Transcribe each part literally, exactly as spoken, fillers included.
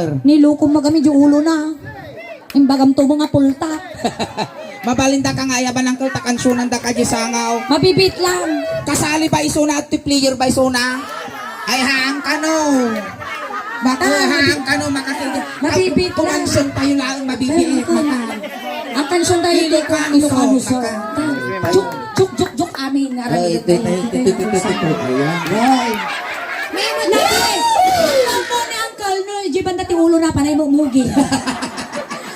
Sir. Nilukom magami di ulona. Imbagam to mga pultak. Mabalin daka nga ayaban, Uncle, ta kansunan daka di sangaw. Mabibit lang. Kasali ba isuna at player ba isuna? Ay, haan kano. Baka haan kano, makakita. Mabibit lang. Kumansun tayo lang, mabibit. Ang kansun tayo, Ilocano Song. Ilocano Song. Juk, juk, juk, juk, amin nga. Ay, aramid ito, ito, tayo. Ito, ito, ito, ito. Ayan. Ay. May mo na, eh. Ang mo ni Uncle, no, di banda ti ulona, panay mo mugi.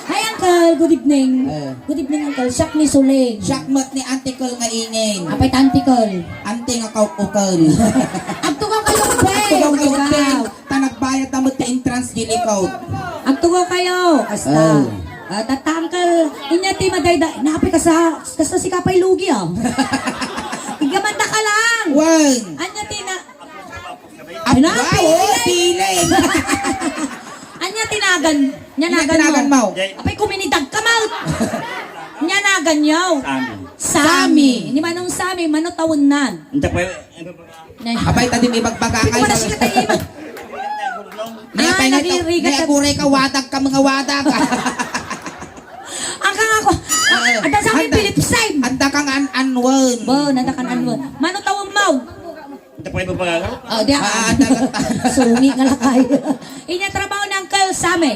Hi, Uncle. Good evening. Eh. Good evening, Uncle. Siak ni Suling. Siak met ni Auntie Col nga ingen. Apay ta Auntie Col? Auntie nga kaukukol. Agtugaw kayo, Ben. Agtugaw kayo, Ben. Ta nagbayad na met ti entrance di likod. Agtugaw kayo. Asta. Oh. Ah, tata, Uncle. Inya ti madayda. Napi ka sa, kasta si Kapay Lugi, ah. Igamanda ka lang. Wen. Anya ti na, Aba, Ay, na, oh, feeling. Feeling. Anya tinagan, nya nagan mo. Anya tinagan mo. Apay, kuminidag ka, Mal. Nya nagan yo. Sami. Sami. Ni Manong Sami, mano tawennan? Anta pa, anta pa. Ne. Apay, ta di may bagbaga. Ito kay pala sa siya tayo. Ni Ah, apay nga ito, nagirigat ni ka. Aguray ka, wadag ka, mga wadag. Ang kang ako, Oo. Ada sa akin, Anda. Philip Sime. Anda kang an-, anwan. Bo, nanda kang anwan. Mano tawag mo? Ito pa yung babae. Oh, di Ah, ah. Anda ka. Sungi nga lakay. Inya trabaho ni Uncle Sammy.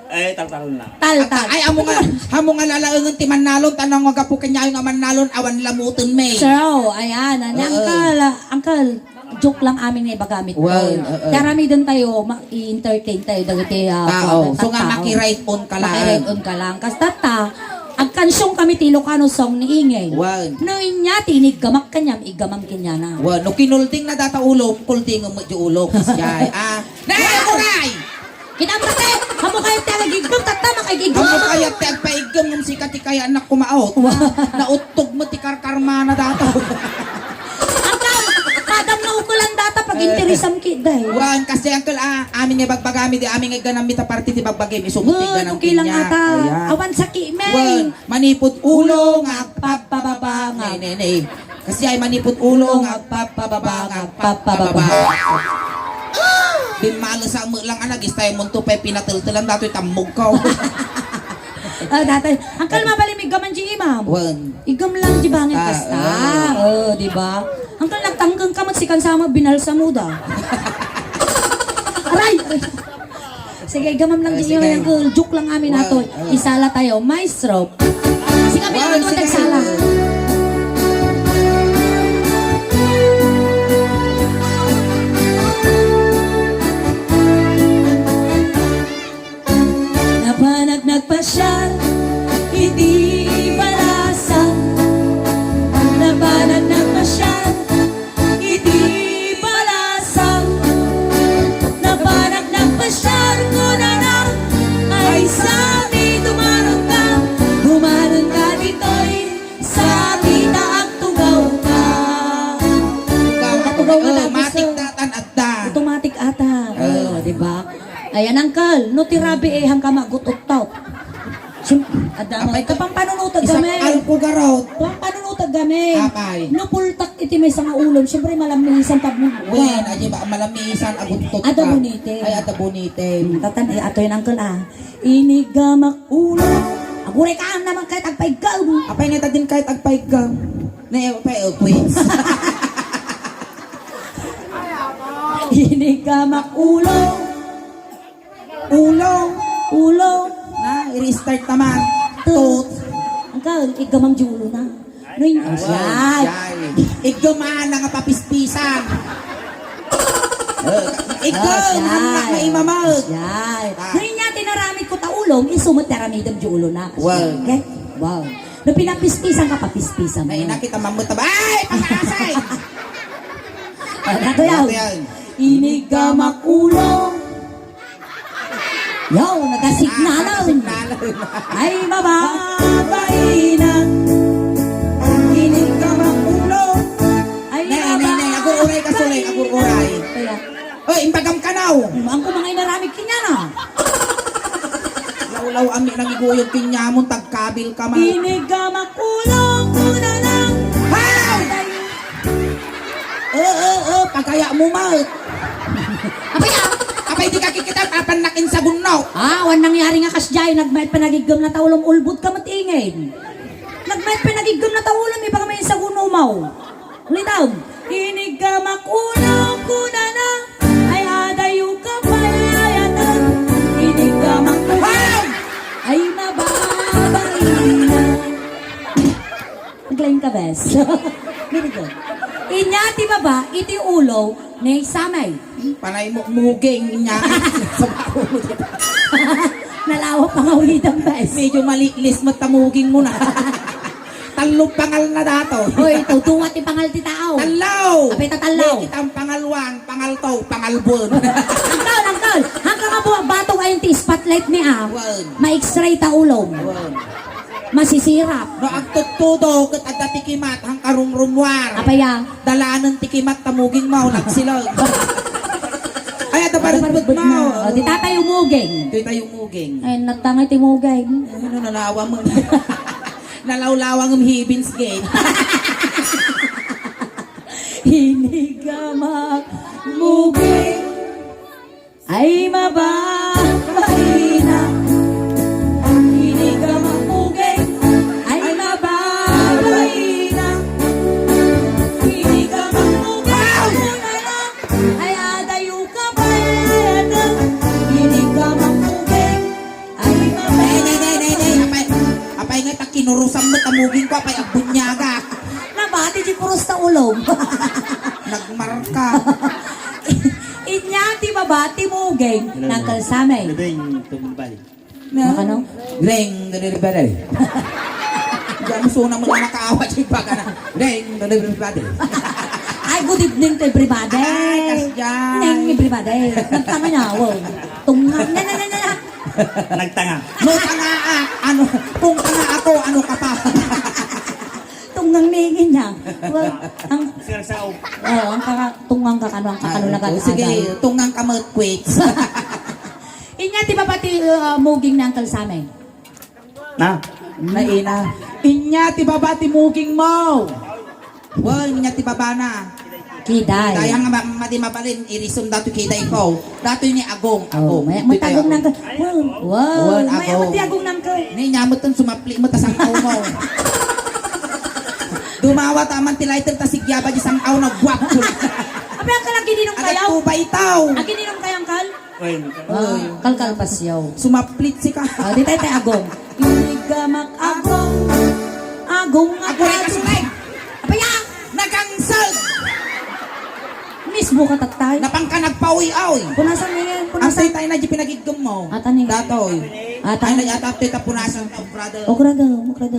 Eh, taltal na. Taltal. Ay, amo nga, amo nga lalaengen ti mannalon, tanang nga gapu kanyayo nga mannalon, awan lamuten, me. So, ayan, ah, ni Oo. Uncle, ah, Uncle, joke lang amin nga ibagamit ko. Well, oo. Ti aramiden tayo, ma-, i-entertain tayo, dagiti, ah, Tao. So nga, tao. Makiride on ka lang. Makiride on ka lang. Kas tata, agkansyong kami ti Ilocano song ni Ingay. Well. No, inya, ti iniggamak kanyam, iggamam kanyana. Well, no, kinulding na data ulo, kulding mo di ulo. Kasi, ah, Nay, aray! Kita mo kasi, amo kayo ti agigom, tata, makaigiggom. Amo kayo ti agpaigom, nung sika ti kaya anak kumaot. Wow. Nauttog mo ti karkarmana data. Ang ka, padam na ukulan data, pag interesam ki, day. Wan, kasi, Uncle, ah, amin nga bagbagami, di amin nga ganam mita party ti bagbagim, isumot ti Wan, ganam okay lang kinya. Ata. Ayan. Awan sa ki, may. Wan, manipod ulo, nga agpapababa, nga. Nay, nay, nay. Kasi ay manipod ulo nga agpapababa, nga agpapababa. Bimmalo sa mo lang, anak, istay mo to pay pinateltelan datoy tammog ko. Ah, datoy. Uncle, mabalim iggaman di imam. Wan. Igam lang di bangin Ah, kasta. ah. Oh, di ba? Uncle, nagtangkeng ka, magsikan sama, binalsa mo da. Aray! Sige, gamam lang Ah, di sige. Yung joke lang amin Wow, ato. Ah. Isala tayo. Maestro. Sige, Wow, amin sige. Nagsala. Napanag nagpasyal iti balasang. Napanag nagpasyal iti balasang. Napanak nagpasyar kunana, ay sami dumaron ka, dumaron ka ditoy, sami ta agtugaw ka. Ikaw, Agtugaw ka oh, na, matik gusto. Datan adda. Automatic ata. Oh. Oh, di ba? Ayan, Uncle, no ti rabi eh, hangka magut-uttot. Sim-, adda mo. Apay, Kapang panunutag isa kami. Alko garot. Kapang panunutag kami. Apay. No pultak iti may sanga ulom, siyempre malamisan pag Wen, aji ba, malamisan, aguttot Ada ka. Bunite. Ay, ada bunite. Hmm, tatan, eh, ato yun, Uncle, ah. Inigamak ulo. Aguray ka naman kahit agpaigam. Apay nga tadin kahit agpaigam. Ne, apay, oh, please. Inigamak ulo. Ulo. Ulo. Na, i-restart naman. Tut. Tut. Ang ka, igamang di ulo na. No, in-, Ay, ay. Ay. Igama na nga papispisan. Igam, Ay, anak ay. Na imamag. Ay. Ah. No, inya, tinaramid ko ta ulo, iso mo taramidem di ulo na. Wow. Okay? Wow. No, pinapispisan ka, papispisan mo. Ay, nakita mamut ba? Ay, pag-asay! Ano to yan? Ano to yan? Inigamak ulo. Yaw, nagasignalan. Ah, nagasignalan. Ay, mababaina. Inig ka makulong. Ay, nay, nay, nay, agur-uray ka, Sulay, agur-uray. Kaya, oy, imbagam kanaw. Ang kumangay na ramig kanya na. Lawlaw, ami nang iguyog kinyamon, tagkabil ka man. Inig ka makulong, una lang. Haw! Eh, eh, eh, pagaya mo, Mark. Apay, ah, apay, di ka kikita, apan nakinsagunno. Ah, wan nangyari nga kasdiay, nagmayat panagiggem na taulom, ulbod ka met ingen. Nagmayat panagiggem na taulom, ibaga may insagunno mo. Ulitam. Inig ka makulong, kunana, ay adayo ka pay ayatan. Inig ka makulong, ay mababaina. Naglain ka, bes. Very good. Inya ti baba, iti ulo, ni Samay. Panay mo muging niya. Sa baon mo, di ba? Nalawa pa nga ulitan, bes. Medyo maliklis mo tamuging mo na. Tallo pangal na dato. Hoy, tutuwa ti pangal ti tao. Tallaw! Apay ta tallaw? Di kitang pangalwan, pangaltaw, pangalbon. Angkol, angkol. Hangka nga buwag bato ayon ti spotlight ni, ah. Wan. Ma-X-ray ta ulom. Wan. Masisirap. No agtuttudo, ket adda ti kimat, hangka rumrumuar. Apay, ah? Dalanen ti kimat, tamuging mo, nagsilag. Ay, adda paritbet mo. O, ti tatay umuging. Ti tatay umuging. Ay, natangay ti muging. Ano, nalawa mo? Nalawlawang ang hibins, gay. Hinigamak muging. Ay, mababaina. Hinigamak muging. Ay, mababaina. Hinigamak muging. Ay, adayo ka pay ayatan. Hinigamak muging. Ay, nay, nay, nay, nay, nay. Apay, apay nga, ta kinurusan mo, tamuging ko, apay, agbunyaga. Nabati, di kurus ta ulom. Nagmarka. Inya, ti baba, ti muging, Uncle Sammy. Greng, tumbay. Na? Makano? Greng, dali, dali, dali. Diyan mo suna mo na nakaawa, di ba ka na? Greng, dali, dali, dali. Ay, good evening to everybody. Ay, kasya. Neng, everybody. Nagtanga niya, wow. Tunga. Na, na, na, na, na. Nagtanga. No, tanga, ah, ano, kung tanga ako, ano ka pa? Tungang ningin niya. Well, ang, Sir Sao. Oh, ang kaka-, tungang kakano, ang kakano. Ah, nagkakaagal. Sige, tungang ka mo, quits. Inya ti baba ti, uh, muging ni Uncle Sammy. Na? Naina. Inya ti baba ti muging mo. Wen, inya ti baba na. Kiday. Dayang nga ma-, madi mabalin, irison dato kiday ko. Dato ni Agong, Oh, Agong. may, may Kiday tagong Agong. nang ka-, wow, wow, Wen, may Agong. amat ti Agong nang ka. Ni, nyamot ton sumapli mo ta sang-aw mo. Dumawa ta man ti lighter ta sigyaba di sang-aw na guwapo. Abi, ang kalagi ninong kayaw. Agat ko ba itaw? Agi ninong kayang kal? Wen. Ah, kalkalpasyaw. Sumaplit si ka. Ah, di tayo tayo Agong. Inigamak Agong. Agong nga Agong ay kasulay. Apaya! Nagangsag! Mismo ka, tatay. Napangka nagpaoy-oy. Punasan na yan, punasan. Asay tayo na di pinagiggam mo. Ata ni. Datoy. Ata. Ay, nag-atap tayo ta punasan, brother. Okrado, okrado.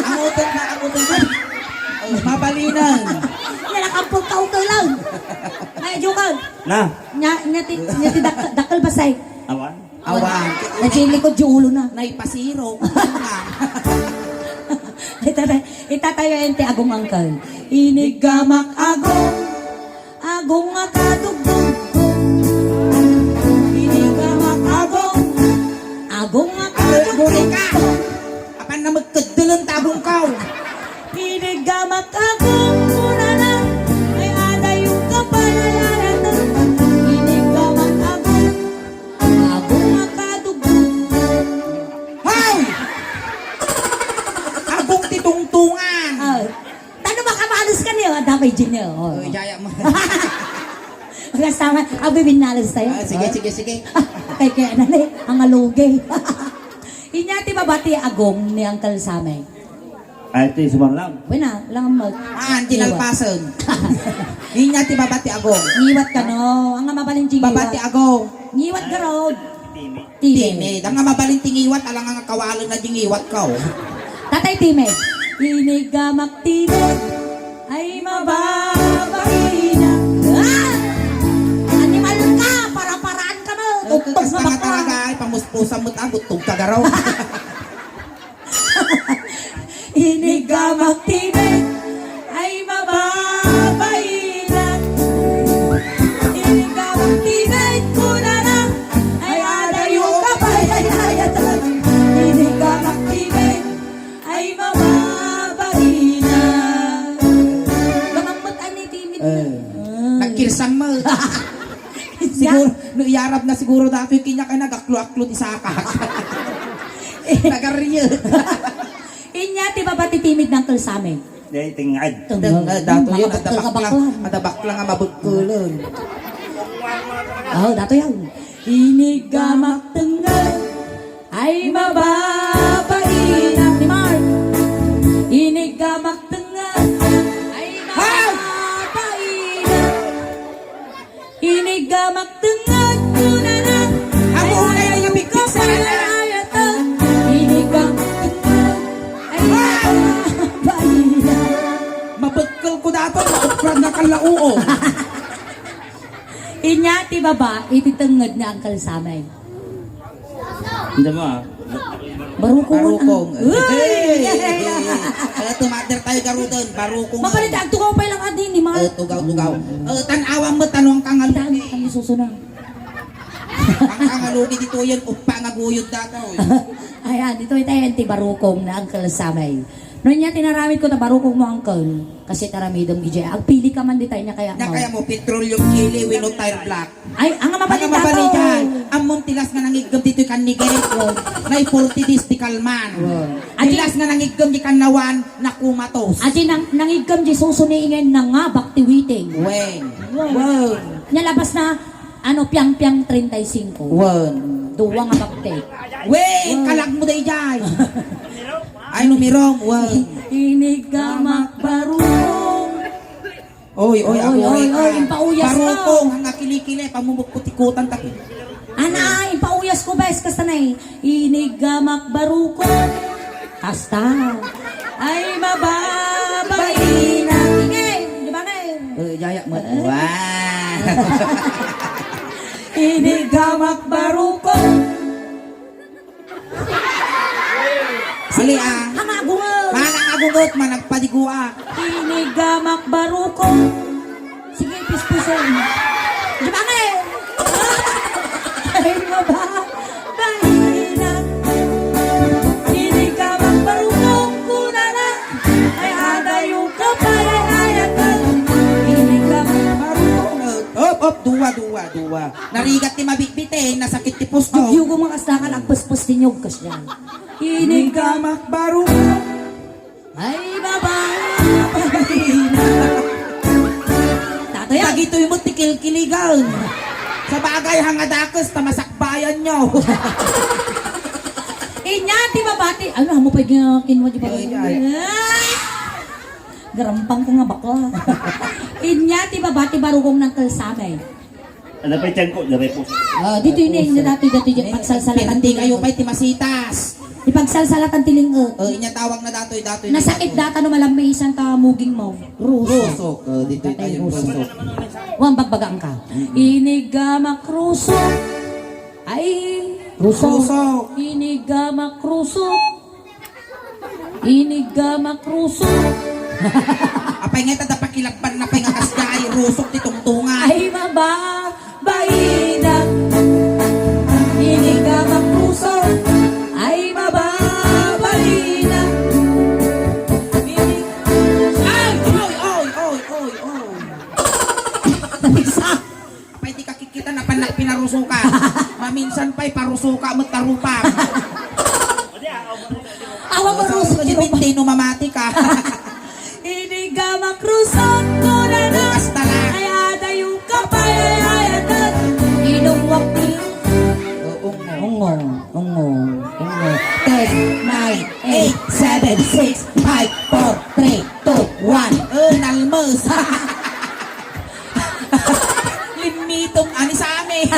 Amutan na, amutan na. Oh, mabalinan. Nalakampot ka, okay lang. Ay, joke. Na. Nya, nya ti, nya ti dak-, dakkel basay. Awan? Awan. Nagsilikod yung ulo na. Naipasiro. Itata-, itatayo yan ti Agong Uncle. Inigamak Agong, Agong nga kadugdugdug. Inigamak Agong, Agong nga kadugdugdug. Apan na magkadulon tabong kaw. Inigamak Agong, kunana, ay adayo ka panayaran. Inigamak Agong, Agong nga kadugdugdug. Hoy! Agong ti tungtungan. Ah, tano makamalus ka niya, damay din niya. Oh. Oh, ijaya mo. Basta man, abi binalus tayo. Ah, sige, Oh. sige, sige. Kay kaya na ni, ang alugi. Inya ti baba ti Agong ni Uncle Sammy. Ay, ti sumarlang. Buena, lang mag- Ah, ang tinalpasan. Inya ti baba ti Agong. Ngiwat ka, no? Ang nga mabalin ti Baba ngiwat. ti Agong. Ngiwat garod. Timid. Timid. Ang nga mabalin ti ngiwat, alang nga kawalen na di ngiwat ka, oh. Tatay Timid. Inigamak Timid. Ay, mababaina. Ah! Animal ka, para Kasta nga talaga, ay, pamuspusan mo ta, guttog ka garo. Iniggamak ti bed, ay mababaina. Iniggamak ti bed, kunana, ay adayo ka pay, ay ayatan. Iniggamak ti bed, ay mababaina. Gamang met ani timid. Eh, ah. Nagkirsang mo. Siguro, no iyarab na siguro datoy kanya kay nagaklo-aklo ti sakak. Nagariyet. Inya ti baba ti timid ni Uncle Sammy. Dahil tingad. Tengngad. Tengngad, datoy yun, adabakla. Adabakla nga mabagkulan. Oh, datoy yan. Iniggamak tengngad. Ay, mababaina ni Mark. Iniggamak tengngad. Ay, mababaina. Iniggamak tengngad, kunana. Amo unay nga bigpig sana. Ay, ayatan. Iniggamak tengngad. Ay, mababaina. Mabekkel ko dapat, maupran na kalauo. Inya ti baba, iti tengnged ni Uncle Sammy. Hindi mo, ah. Barukong. Barukong. Uy! Ay, tumader tayo garuden. Barukong. Mapalit, agtugaw pa lang adi ni Mar. Eh, tugaw, tugaw. Eh, tan-awan mo, tanong ka nga lugi. Tan-awan mo, susunod. Ang kangalugi dito yan, upa nga guyod data, oy. Ayan, dito tayo, ti barukong na Uncle Sammy. No niya tinaramid ko ta barukong mo, Uncle. Kasi taramidem ijay. Agpili ka man dita niya kaya Nya mo. Kaya mo, petroleum jelly, wenno tire black. Ay, ang mabalita to. Ang mabalita, ammon ti last nga nangiggem ditoy kan ni Gary. Wow. May forty days di kalman. Wow. Ti last nga nangiggem di kanawan, nakumatos. Adi nang, nangiggem di suso ni ingen nangabak ti witing. Wen. Wow. Wow. Nya labas na, ano, piang-piang treinta y cinco. Wen. Duwa nga baktek. Wen, wow. Kalag mo dayjay. Ay, numirong, wen. Iniggamak barukong. Oy, oy, oy, aguray oy, ka. Oy, impauyas ka. Barukong, nga kilikili, pamumukputikutan ta. Ana, impauyas ko, bes, kasta na eh. Iniggamak barukong. Kasta. Ay, mababaina. Sige, di ba nga eh? Eh, yaya mo. Wow. Iniggamak barukong. Sali, ah. Ang agungot. Manang agungot, managpadiguak. Iniggamak barukong. Sige, pispusin. Di ba nga eh? Ay, nga ba? Bahina. Iniggamak barukong, kunana. Ay, adayo ka pay, ay, ayatan. Iniggamak barukong. Op, op, duwa, duwa, duwa. Narigat ti mabitbitin, nasakit ti pusno. Agyo ko makasdakan, agpuspos ti nyog, kasdiay. Iniggamak barukong. Ay, baba. Tato yan. Dagitoy mo ti kilkiligan. Sa bagay, hanga dakes, ta masakbayan nyo. Inya, ti babati. Ano, amo pa yung kinwa di ba? Ay, ay. Garampang ka nga bakla. Inya, ti babati, barukong ng kalsamay. Ano pa yung tiyan ko? Diyan po. Ah, dito yun eh, yung dati, dati, dyan, pagsalsalatan. Hindi kayo pa, ti masitas. Ipagsalsalatan ti ling-, eh. Oh, inya tawag na datoy, datoy. Nasakit data no malamay isang ta muging mo. Rusok. Rusok. Oh, dito tayo, rusok. Wan, bagbagaan ka. Mm-mm. Inigamak rusok. Ay. Rusok. Rusok. Inigamak rusok. Inigamak rusok. Apay nga ita, da pakilabban na pay nga kasda ay rusok ti tungtungan. Ay, mababaina. Inigamak rusok. Ay, mababaina. Ini-, ay, oy, oy, oy, oy, oy. Isa. Apay, di ka kikita, napan na pinarusuka. Maminsan pa'y parusuka, met ta rupam. Awa mo, rusok, di rupam. Depende no mamati ka. Inigamak rusok, kunana. Basta na. Ay, adayo ka pay, ay, ay, adat. Inungwak ni. Oo, ungo. Ungo, ungo, ungo. Ten, nine, eight, seven, six, five, four, three, two, one. Oh, nalmos. Limmitong ani sa amin.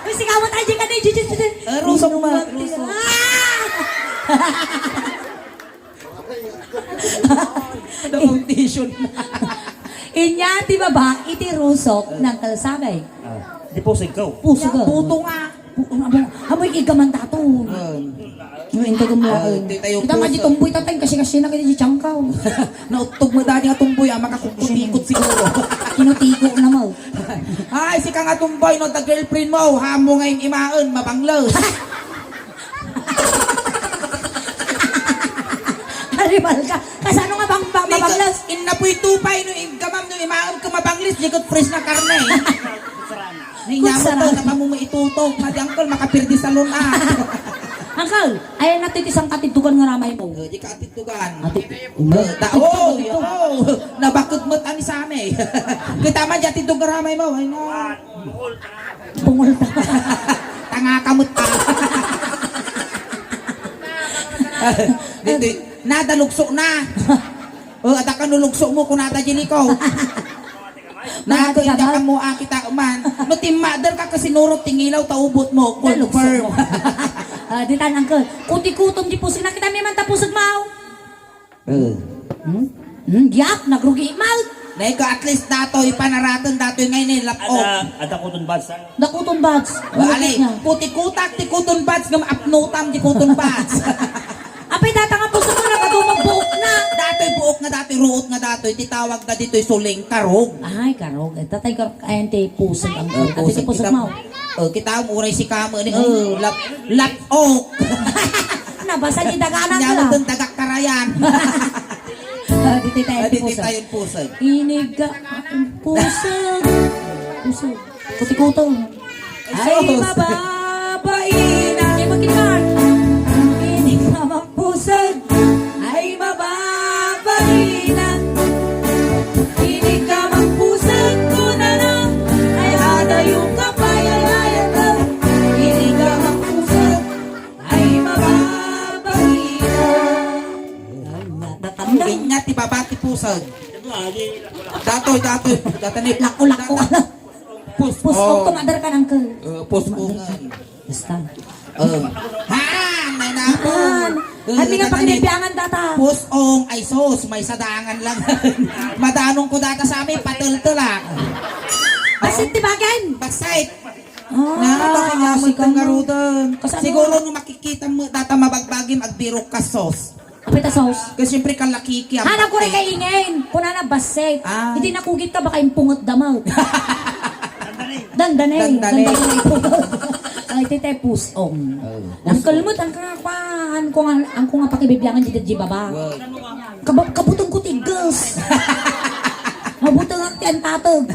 Uy, sigawan tayo dyan ka na, dyan, dyan, dyan. Eh, rusok ba? Rusok. Ah! The foundation. Inya ti baba, iti rusok ng kalsabay. Ah, di pusig ka. Pusig ka. Puto nga. Bu-, amo, amoy igaman daton. Ah. Ngayon, tayo mo Ah, ako. Ti tayo Kita nga puso. Di tumboy tatay, kasi-kasi na kaya di tiyangkaw. Nauttog mo dati nga tumboy, ah, makakukot-ikot siguro. Kinutigo na mo. Ay, sika nga tumboy, no, ta girlfriend mo, hamo nga imaen, mabangles. Karibal ka. Kasano nga bang, bang, Di ka, mabangles? Inna po'y tupay, no, igamam, no, imaen ka mabangles, di ka fresh na karne. Ninyamot Kutsara. Daw, napamuma itutok. Madi, uncle, makapirdi sa luna. Uncle, ayan na ti sangkatidtugan nga ramay mo. Eh, di ka atidtugan. Ati-, Eh, da-, Ito, oh, ito. Oh, nabakod mo tani sa amin. Kita man, di atidtog nga ramay mo. Ay, na. Bungol ta. Tanga ka mo ta. Dito, nadalugso na. Oh, ada ka nulugso mo, kunata, Jelico. Nako, Nati ka inda ba? Ka mo akita man. No, timmader ka kasi nurot tingilaw ta ubot mo. Confirm. Ah, di tan, uncle. Kutikutom di pusag. Nakita mi man ta pusag mo. Eh. Hmm? Hmm, yak, nagrugi mo. Nay ka, at least datoy, panaraton datoy ngay ni lap-ok. Ada, ada kuton basa. Dakuton bags. Wa, ali, Nga. Kutikutak ti kuton bags, ngem apnutam ti kuton bags. Apay data nga pusag mo, nakadumag buok na. Datoy buok nga datoy, ruot nga datoy, ti tawag da ditoy suling, karog. Ay, karog. Eh, tatay karog, ayan ti pusag ang Eh, karog. Ati ti pusag pusag kita, mo. Eh, kita mo, uray si kamo, ni, Eh. Oh, lap-, lap-ok. Nabasa ni daganan Nya ka. Mo dun dagak karayan. Ah, di tayo Ah, di pusag. Tayo pusag. Iniga ang pusag. Pusag. Kutikutom. Ay, Sus. Mababaina. Ay, makinig. Ini ka mapusag. Ay, mababaina. Ini ka mapusag ko na lang. Ay, adayo ka pa, ay, ay, ay, ay. Ini ka mapusag. Ay, mababaina. Ay, natatanda. Inya ti baba ti pusag. Datoy, datoy. Datoy ni Lako-lako. Pus-, Pusong oh. Tumadar ka ng kal. Uh, pusong. Basta. Uh. Han! Ay, napo. Han! Uh, Ay, nga pakinipiangan data. Pusong, ay sus, may sadangan lang. Madanong ko data sa amin, patultulak. Basit ti bagan. Basit. Ah, na, bakit nga mo kasi itong kamo. Garudan? Kasano? Siguro nung makikita mo, data mabagbagim, agbirok ka sos. Apay ta sauce? Kasi siyempre, kalakiki ang Hanap ko rin bakit. Kay Ingen. Kunana, baset. Ah. Hindi nakugit ka, baka yung pungot damaw. Dandanay. Dandanay. Dandanay. Dandanay pungot. Ay, tete, pusong. Oh. Ang kalmot, ang kakakuan, ang ko nga, ang ko nga pakibibiangan dito, di baba. Wow. Kab-, kabutong ko tigas. Mabutong ang tiyan tatag.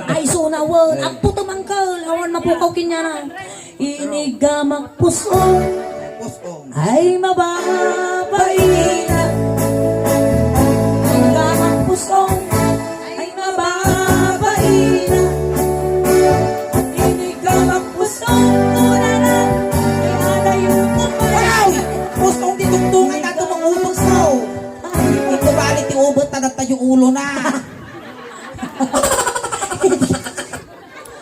Ay, sunawan. Ay. Agputom, uncle. Awan mapukaw kinyana. Inigamak pusong. Pusong. Ay, mababaina. Inigamak pusong. Ay, mababaina. Inigamak pusong. Una na. Ay, adayo ka pa. Wow! Pusong di tungtungan na ito, mga ubos, no? Ay, ito balik ti ubos, tadat tayo ulo na.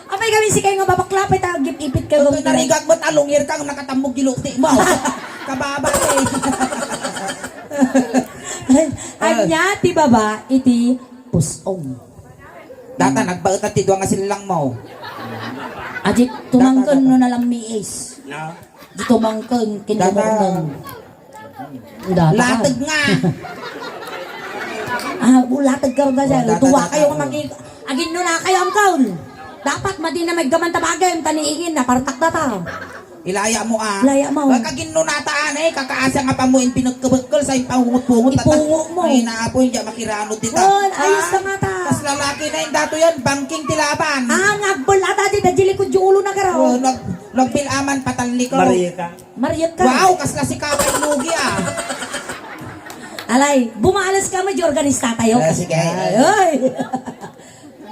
Apay kami si kayo nga babakla, apay ta agip-ipit ka. Ito, gawin narigag mo, talungir ka, nakatambog giluti mo. Kababa eh. Anya ti baba iti pusong. Data, nagbaetan ti dua nga sillang mo. Ajit, tumangken Data, data. No nalammiis. No? Di tumangken, Data. Kinurungan. Data ka. Lateg nga. Ah, bu-, lateg ka rin ba siya? Oh, data, Tuwa data, kayo oh. Nga maki-, aginno na kayo, angkaw. Dapat madi na may gaman tabagay, ang taniingin, napartak na ta. Ilaya mo, ah. Ilaya mo. Ay, kaginno na ta, anay, kakaasa nga pamuin pinagkabagkal sa impaungot-pungot. Ipungo mo. Ay, naapoy, hindi makirano dita. Oh, ayos na nga ta. Tas lalaki na yung dato yan, bangking tilaban. Ah, nga, bulata, di, da, jili ko, di ulo na garaw. Oh, nag-, nagbilaman, patalli ko. Maria ka. Mariot ka. Wow, kasla si Kapay Lugi, ah. Alay, bumalas ka mo, di organista tayo. Ah, sige. Ay, ay.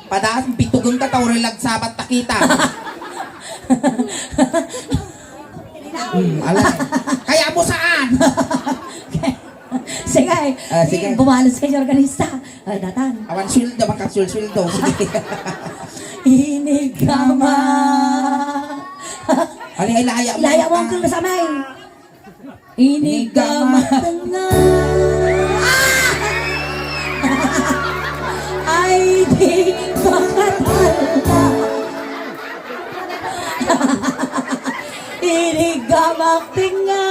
Padaas, bitugan ka, tao rin lagsabat takita. Hmm, alay. Kaya mo saan? Sige. Ah, sige. Bumalas ka, di organista. Ay, datan. Awan sweldo, makasulsweldo. Sige. Inigama. Ano yung ilaya mo? Ilaya mo ang Ah. Kuya Samay. Inigama. Inigama. Ah! Ay, di makatala. Inigamak tengnga.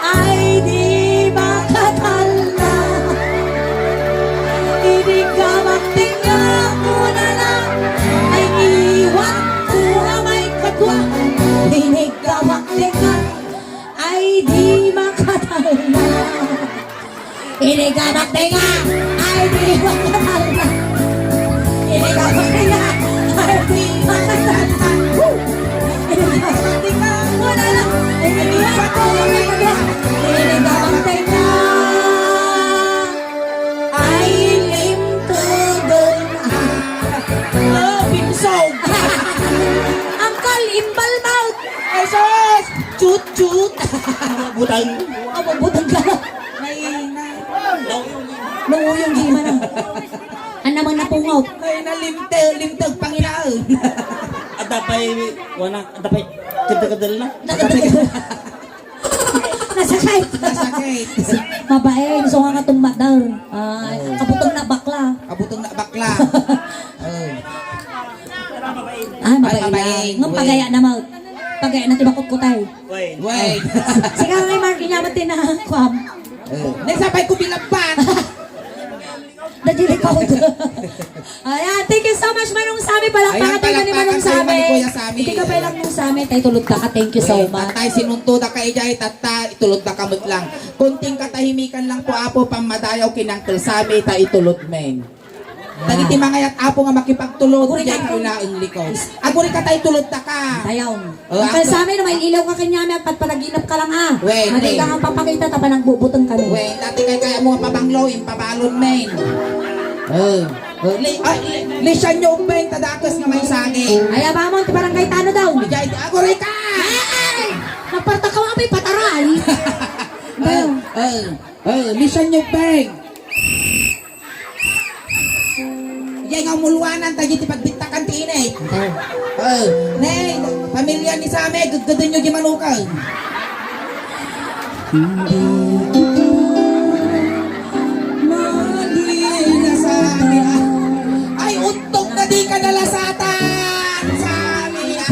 Ay, di makatalna. Inigamak tengnga, kunana. Ay, iwan ko nga may kadwa. Inigamak tengnga. Ay, di makatalna. Inigamak tengnga. Ay, di makatalna. Inigamak tengnga. Ay, di makatalna. Woo! Inigamak tengnga. Wala na. Inigamak tengnga. Inigamak tengnga. Ay, limtudon. Oh, pinsog. Uncle, imbal mouth. Jesus! Chut, chut. Butang. Abo, butang ka. May na. Nanguyong di man, ah. Ano naman napungaw? May na limte-, limteg, panginaon. Adda pay, wana, adda pay, kadal-kadal na. Nasakit. Nasakit. Mabain, so nga nga tumadal. Ah, kabutang na bakla. Kabutang na bakla. Oh. Ah, mabain na. Ay, mabain. Ngem pagaya na, Maut. Pagaya na ti makutkutay. Wait. Wait. Sige, kay Mark, inyamat din na, kuam. Eh, nagsabay ko bilabban. Nadiri ka ko. Ayan, thank you so much, Manong Sammy. Palakpakan tayo ni Manong Sammy. Kuya Sammy. Hindi ka pa lang, Manong Sammy. Tayo tulog ka. Thank you so much. Tatay, sinunto da ka, ijay, tata, itulog da ka met lang. Kunting katahimikan lang po, Apo, pammadayaw ken Uncle Sammy, ta itulod men. Dagiti mangayat, Apo, nga makipagtulod, aguri ka, diay kayo laeng likod. Aguri ka, tay tulod ta ka. Tayaw. Oh, Uncle Sammy, no, may ilaw ka kanya, may agpatpanaginep ka lang, ha? Wait, wait. Madi ka nga papakita, ta panagbubuteng ka, no? Wait, dati kay kaya mo nga pabanglo, yung pabalon, men. Oh. Oh, li-, ay, li-, lisan nyo, ubbeng, tadakes nga may sagi. Ay, abamon, ti barangay tano daw? Diay, aguri ka! Ay! Nagparta ka, mapay pataray! Oh, oh, oh, lisan nyo, ubbeng. Diay nga umuluanan tayo ti pagbittakan ti init. Oh. Oh. Ne, pamilya ni Same, gaggadon nyo di manukan. Mali na Same, ah. Ay, untog na di ka nalasatan, Same, ah.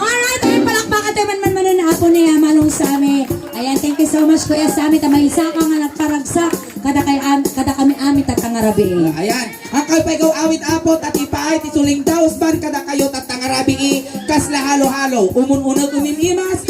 Alright, ay palakpakan tayo man man manan apo ni, ah, Manong Same. Ayan, thank you so much, Kuya Same. Tamaysa ka nga nagparagsak. Kada kay am-, kada kami amin tatta nga rabii. Ayan. Ang kalpay ko awit, Apo, tatipaay ti suling dausban kada kayo tatta nga rabii. Kasla halo-halo, umun-uneg umimimas,